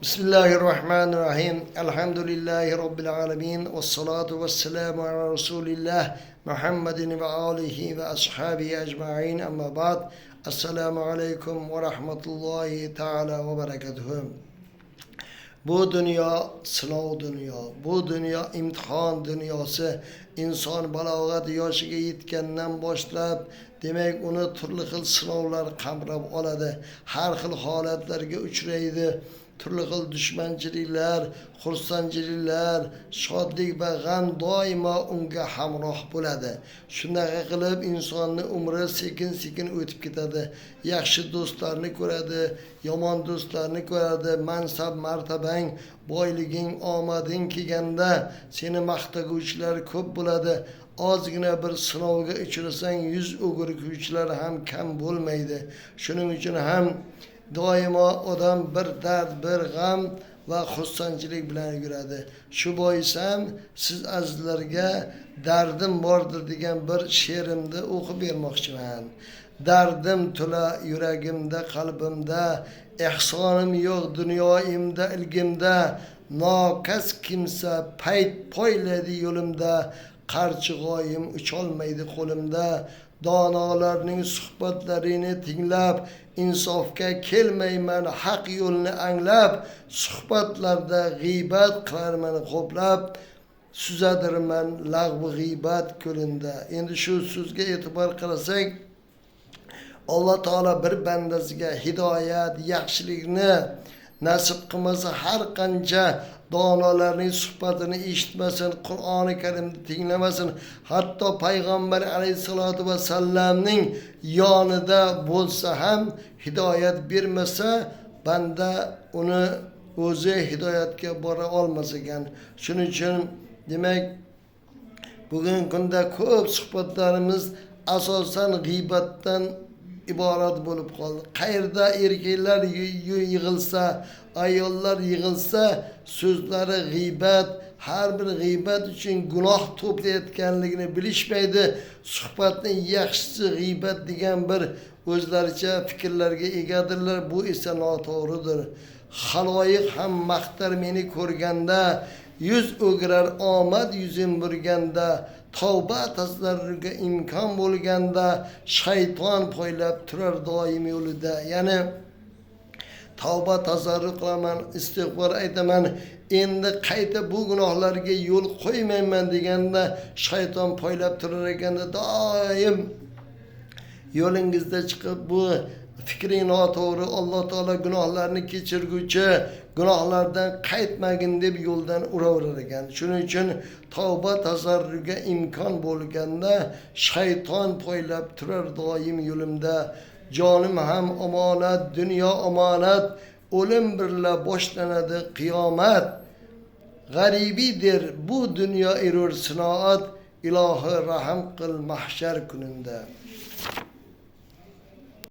Bismillahirrahmanirrahim. Elhamdülillahi Rabbil alemin. Ve salatu ve selamu ala Resulillah Muhammedin ve alihi ve ashabihi ecmain. Amma ba'd. Esselamu aleyküm ve rahmetullahi teala ve berekatuhu. Bu dünya sınav dünya, bu dünya imtihan dünyası. İnsan balog'at yoshiga yetgandan boshlab, demak uni turli xil sinovlar qamrab oladi. Har xil holatlarga uchraydi. Turli xil dushmanchiliklar, xursandchiliklar, shodlik va g'am doimo unga hamroh bo'ladi. Shunaqa qilib insonni umri sekin-sekin o'tib ketadi. Yaxshi do'stlarni ko'radi, yomon do'stlarni ko'radi. Mansab, martabang, boyliging, omading kelganda seni maqtaguvchilar ko'p bo'ladi. Ozgina bir sinovga uchrasang, yuz o'girguvchilar ham kam bo'lmaydi. Shuning uchun ham doimo odam bir dard, bir g'am va xursandchilik bilan yuradi. Shu bois ham siz azizlarga dardim bordir degan bir she'rimni o'qib bermoqchiman. Dardim to'la yuragimda, qalbimda, ehsonim yo'q dunyoimda, ilgimda, nokas kimsa payt poylaydi yo'limda, qarchig'oyim ucholmaydi qo'limda. Donolarning suhbatlarini tinglab, insofga kelmayman haq yo'lni anglab, suhbatlarda g'iybat qilarman xo'plab, suzadirman lag'vi g'iybat ko'linda. Endi shu so'zga e'tibor qilsak, Alloh taolo bir bandasiga hidoyat, yaxshilikni nasib qilmasa, har qancha donolarning suhbatini eshitmasin, Qur'oni Karimni tinglamasin, hatto payg'ambar alayhissalatu vassallamning yonida bo'lsa ham hidoyat bermasa, banda uni o'zi hidoyatga bora olmas ekan. Shuning uchun demak bugungi kunda ko'p suhbatlarimiz asosan g'iybatdan iborat bo'lib qoldi. Qayerda erkaklar yig'ilsa, ayollar yig'ilsa, so'zlari g'iybat, har bir g'iybat uchun gunoh to'playotganligini bilishmaydi. Suhbatning yaxshisi g'iybat degan bir o'zlaricha fikrlarga egadirlar. Bu esa noto'g'ridir. Xaloyiq ham maqtar meni ko'rganda, yuz o'girar omad yuzim burganda, tavba taslarga imkon bo'lganda, shayton poylab turar doim yo'lida. Ya'ni tavba tazarru qilaman, istig'for aytaman, endi qayta bu gunohlarga yo'l qo'ymayman deganda shayton poylab turar ekanda, doim yo'lingizda chiqib bu fikring noto'g'ri, Alloh taolo gunohlarni kechirguvchi, gunohlardan qaytmagin deb yo'ldan uraverar ekan. Shuning uchun tavba tazarruga imkon bo'lganda shayton poylab turar doim yo'limda. Jonim ham omonat, dunyo omonat, o'lim birla boshlanadi qiyomat. G'aribiy der bu dunyo erur sinoat, ilohi rahm qil mahshar kunida.